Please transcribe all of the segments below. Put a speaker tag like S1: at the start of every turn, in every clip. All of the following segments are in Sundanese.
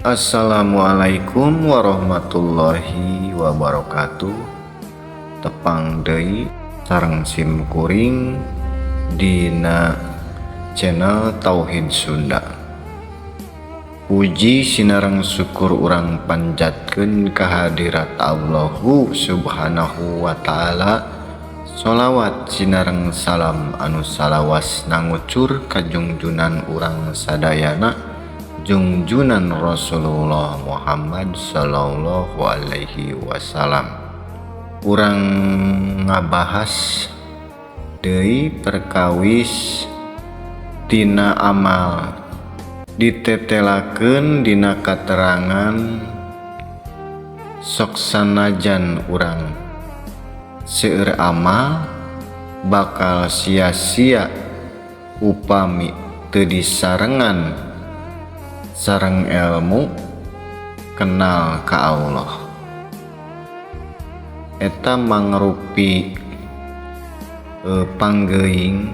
S1: Assalamualaikum warahmatullahi wabarakatuh. Tepang deui sareng sim kuring dina channel Tauhid Sunda. Puji sinareng syukur urang panjatkeun kehadirat Allahu Subhanahu wa Ta'ala. Sholawat sinareng salam anu salawas ngucur ka jungjunan urang sadayana, jungjunan Rasulullah Muhammad Sallallahu Alaihi Wasallam. Urang ngabahas deui perkawis tina amal ditetelakeun dina katerangan. Sok sanajan urang seueur amal bakal sia-sia upami teu disarengan sareng ilmu kenal ka Allah. Eta mangrupi panggeuing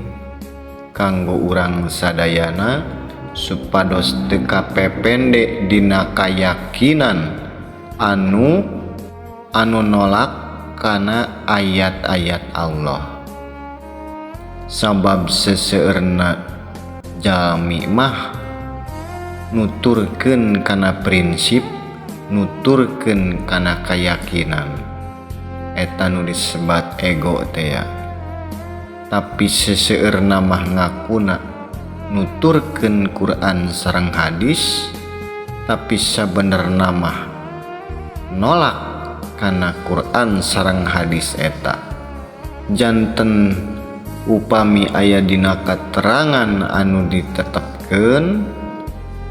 S1: kanggo urang sadayana supados teu kapepende dina kayakinan anu anu nolak kana ayat-ayat Allah, sabab seseueurna jalmi mah nuturkeun kana prinsip, nuturkeun kana keyakinan, eta nu disebat ego teh ya. Tapi seseueurna mah ngakuna nuturkeun Quran sareng hadis, tapi sabenerna mah nolak kana Quran sareng hadis. Eta janten upami aya dina katerangan anu ditetepkeun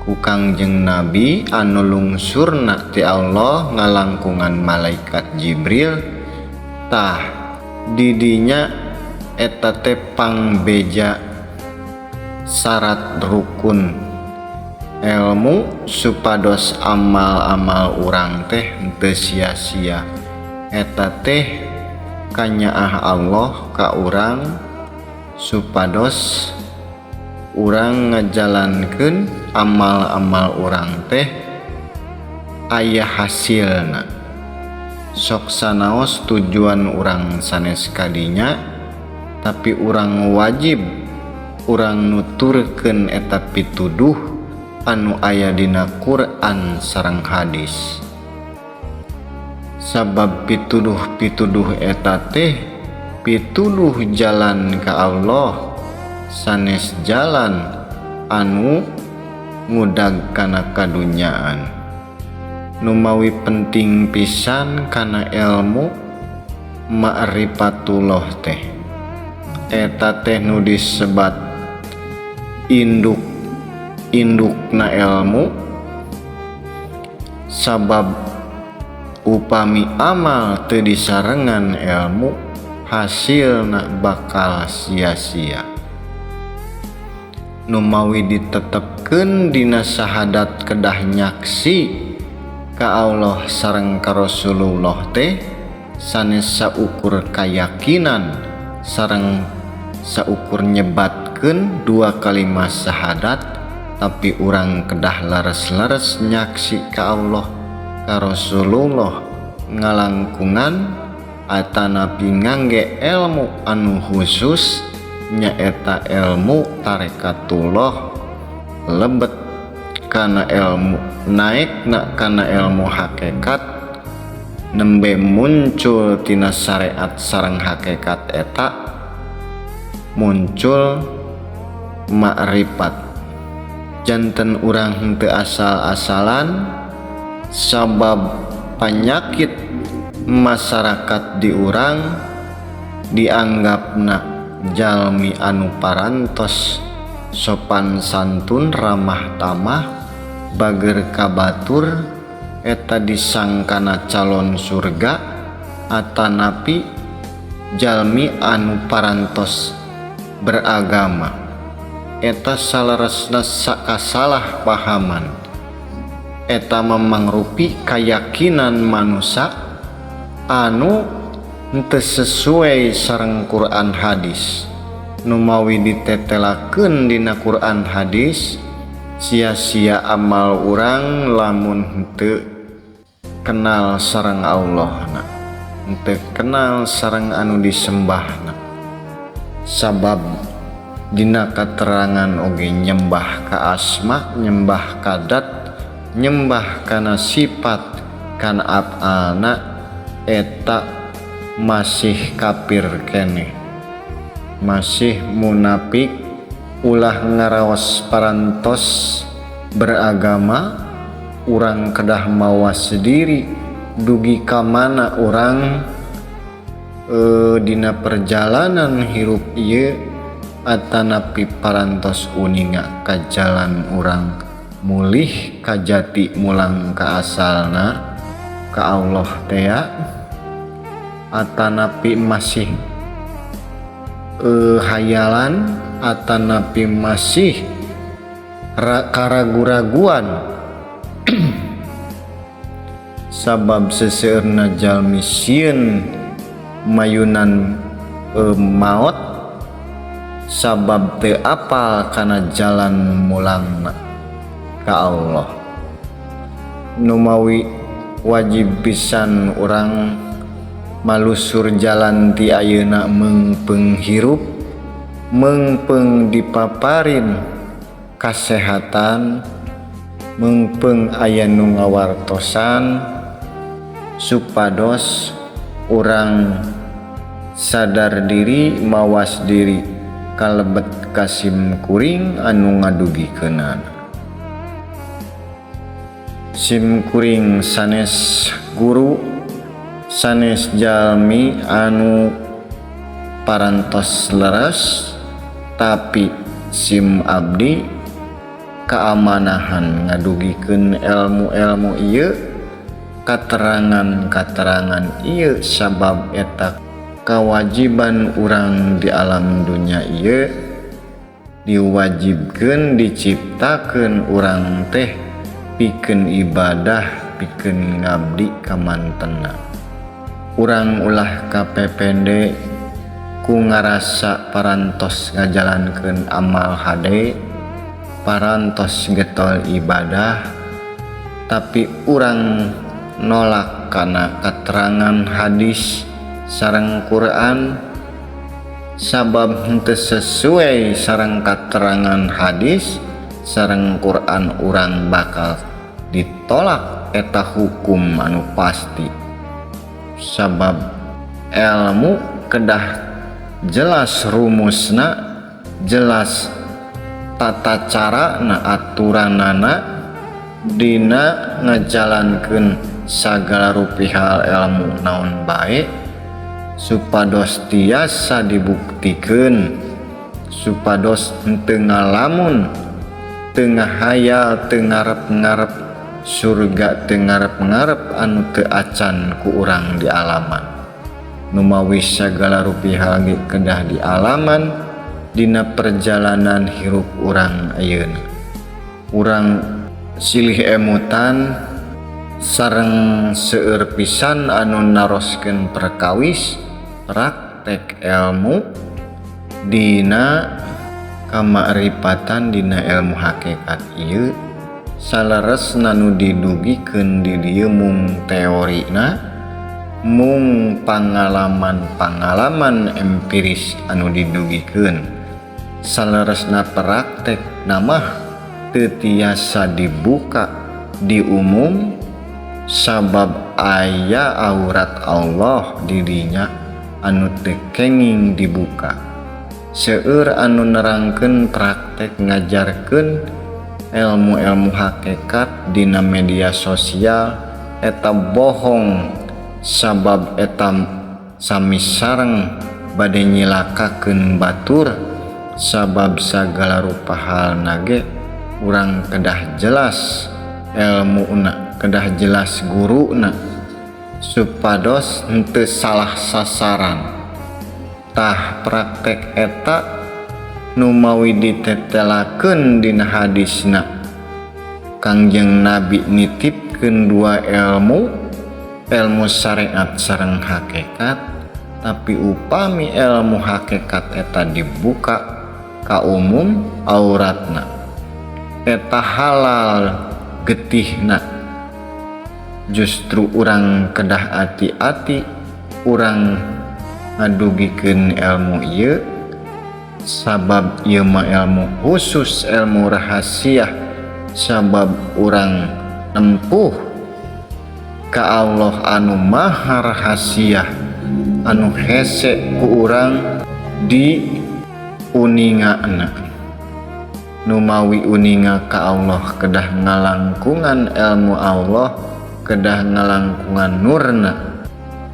S1: ku Kangjeng Nabi anu lungsurna ti Allah ngalangkungan malaikat Jibril, tah didinya eta teh pangbeja syarat rukun ilmu supados amal-amal urang teh henteu sia-sia. Eta teh kanyaah Allah ka urang supados urang ngajalankeun amal-amal urang teh aya hasilna. Sok sanaos tujuan urang sanes kadinya, tapi urang wajib urang nuturkeun eta pituduh anu aya dina Quran sareng hadis, sabab pituduh-pituduh eta teh pituduh jalan ka Allah, sanes jalan anu ngudag kana kadunyaan. Numawi penting pisan kana ilmu ma'rifatullah teh, eta teh nu disebat induk indukna ilmu, sabab upami amal teu disarengan ilmu, hasilna bakal sia-sia. Numawi ditetepkeun dina syahadat kedah nyaksi ka Allah sareng ka Rasulullah teh sanes saukur kayakinan sareng saukur nyebatkeun dua kalimat syahadat, tapi urang kedah leres-leres nyaksi ka Allah ka Rasulullah ngalangkungan atanapi ngangge ilmu anu khusus, nyaeta ilmu tarekatullah, lebet kana ilmu naik na kana ilmu hakikat, nembe muncul tina syariat sareng hakikat, eta muncul makrifat. Janten urang henteu asal-asalan, sabab panyakit masyarakat di urang dianggapna jalmi anu parantos sopan santun, ramah tamah, bager ka batur, eta disangkana calon surga atanapi jalmi anu parantos beragama. Eta saleresna kasalah pahaman. Eta mangrupi kayakinan manusia anu henteu sesuai sareng Quran hadis. Numawi ditetelakeun dina Quran hadis. Sia-sia amal urang lamun henteu kenal sareng Allahna, henteu kenal sareng anu disembahna. Sabab dina katerangan oge nyembah ka asma, nyembah ka dat, nyembah kana sifat, kana af'alna, eta masih kafir keneh, masih munafik. Ulah ngaraos parantos beragama, urang kedah mawas diri dugi ka mana urang dina perjalanan hirup ieu, atanapi parantos uninga ka jalan urang mulih ka jati mulang ka asalna ka Allah tea, atanapi masih hayalan, atanapi masih karagu-raguan. Sabab seseueurna jalmi sieun mayunan maot, sabab teu apal kana jalan mulangna ka Allah. Numawi wajib pisan urang malusur jalan ti ayeuna meungpeung hirup, meungpeung dipaparin kasehatan, meungpeung aya nu ngawartosan, supados urang sadar diri, mawas diri kalebet kasim kuring anu ngadugikeunana. Sim kuring sanes guru, sanes jalmi anu parantos leres, tapi sim abdi kaamanahan ngadugikeun ilmu-ilmu ieu, katerangan-katerangan ieu, sabab eta kawajiban urang di alam dunya ieu, diwajibkeun diciptakeun urang teh pikeun ibadah, pikeun ngabdi ka mantena. Urang ulah kapepende ku ngarasa parantos ngajalankeun amal hade, parantos getol ibadah, tapi urang nolak kana katerangan hadis sareng Quran, sabab henteu sesuai sareng katerangan hadis sareng Quran, urang bakal ditolak eta hukum anu pasti. Sabab ilmu kedah jelas rumusna, jelas tata carana, aturanana dina ngajalankeun sagala rupi hal ilmu naon bae, supados tiasa dibuktikeun, supados henteu ngalamun, teu ngahayal, teu ngarep-ngarep surga, teu ngarep-ngarep anu teu acan ku urang di alaman. Numawi sagala rupi hal ge kedah di alaman dina perjalanan hirup urang ayeuna. Urang silih emutan sareng seueur pisan anu naroskeun perkawis praktek ilmu dina kamakrifatan dina ilmu hakikat ieu. Saleresna nu didugikeun di dieu mung teorina, mung pangalaman-pangalaman empiris anu didugikeun. Saleresna praktek namah teu tiasa dibuka di umum, sabab aya aurat Allah dirinya anu teu kenging dibuka. Seueur anu nerangkeun praktek ngajarkeun ilmu-ilmu hakikat dina media sosial eta bohong, sabab eta sami sareng bade nyilakakeun batur, sabab sagala rupa halna ge urang kedah jelas ilmuna, kedah jelas guruna, supados henteu salah sasaran. Tah praktek eta numawi ditetelakeun dina hadisna Kangjeng Nabi nitipkeun dua ilmu, ilmu syariat sareng hakikat, tapi upami ilmu hakikat eta dibuka ka umum auratna, Eta halal getihna. Justru urang kedah ati-ati urang ngadugikeun ilmu ieu, sabab ieu mah ilmu khusus, ilmu rahasia, sabab urang nempuh ka Allah anu maha rahasia, anu hese ku urang di uningana. Numawi uninga ka Allah kedah ngalangkungan ilmu Allah, kedah ngalangkungan nurna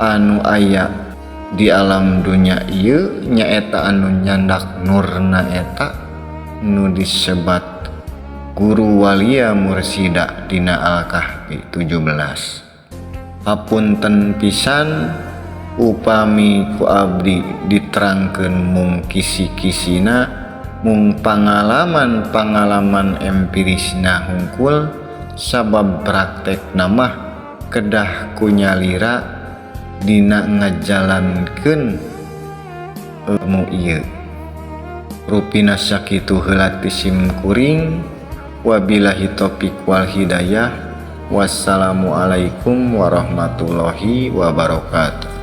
S1: anu aya di alam dunya ieu, nyaeta anu nyandak nurna eta nu disebat guru walia mursida dina Al-Kahfi 17. Hapunten pisan upami ku abdi diterangkeun mung kisi-kisina, mung pangalaman-pangalaman empirisna hungkul, sabab praktek mah kedah ku nyalira dina ngajalankeun ilmu ieu. Rupina sakitu heula ti sim kuring. Wabillahi taufik wal hidayah. Wassalamualaikum warahmatullahi wabarakatuh.